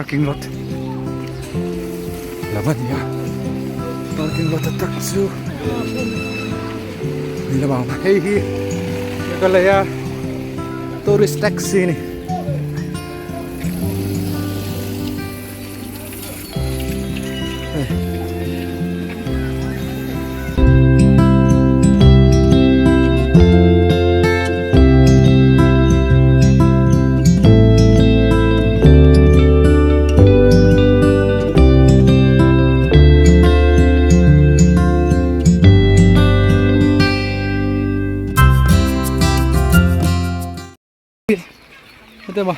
parking lot lam a ni a parking lot a tak chu ni lamah a awm a hei hi Meghalaya tourist taxi a ni.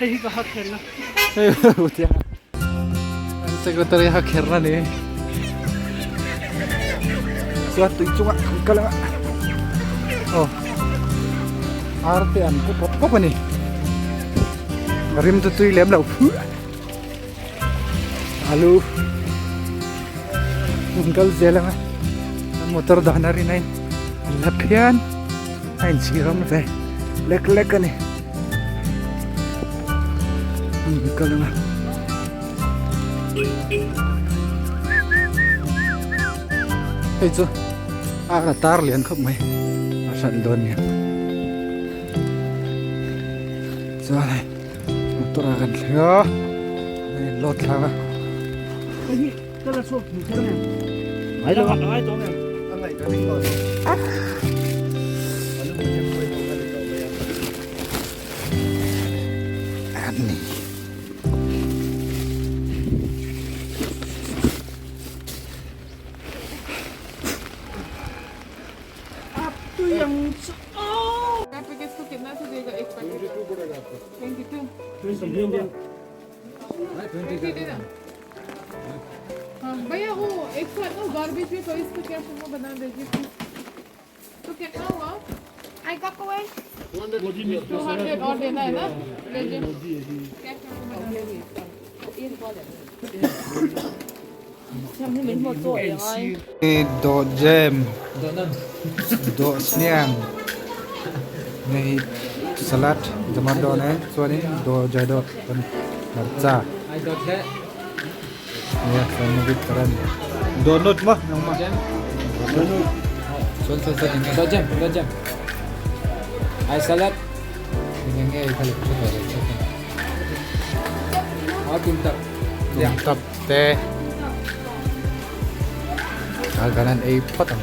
Hei hi ka hak kher na. Hei Secretary hak kher na ni. Chuan tui chungah kan kal anga. Aw. Ar te an pu pawp pawp a ni. Rim chu tui lem lo. Alu. An kal zel anga. Motor dan a rin a in la phian. A inchhiram ve lek lek a ni kal ang a hei chu a la tar lian khawp mai a hran dawn nia chuan hei motor ah kan thleng a a in load thlak a. Dawh jam dawh sniang hei salad tomato nen chuanin dawh jadawt hmarcha. Donut maw nangmah Chuan chuan chuan enge dawt jam dawt jam ai salad enge nge kha leh chu ve chu a tum tap tum tap te a kan an ei phawt ang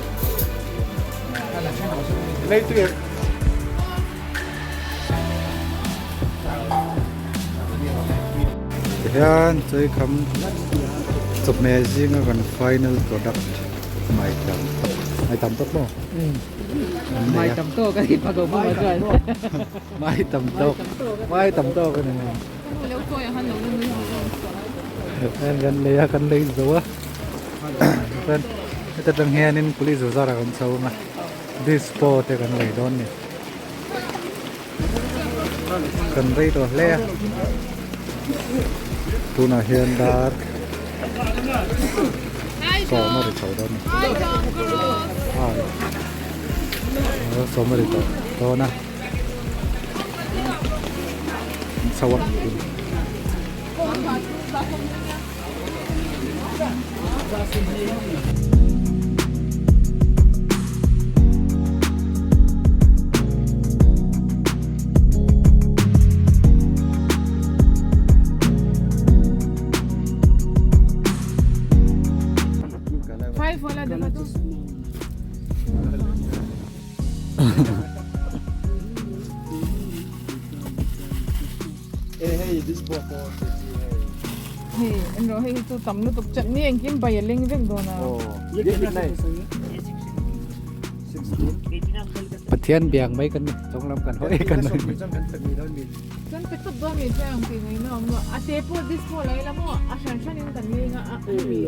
lei tu Tihian chawikham chawhmeh zinga kan final product mai tam tawk mai tam tawk maw mai tam tawk a ni pa ko pawh chuan mai tam tawk mai tam tawk a ni heng kan lei a kan lei zo a chuan heta tang hianin police bazar ah kan chho ang a dispo te kan lei dawn a ni. Kan rei tawh hle a tunah hian dar sawm a ri chho dawn a ni sawm a ri tawh dawn a chho a. Hei en rawh hei hi chu tam lutuk chutney engkim bai a leng vek dawn a. Pathian biang mai kan ni chawng lam kan hawi kan ni. Chuan pe tawp dawn mi che ang tih ngaihna awm lo a te pawh dispo lai la maw a hran hran in kan leng a a mi.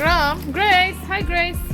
Ram Grace hi Grace.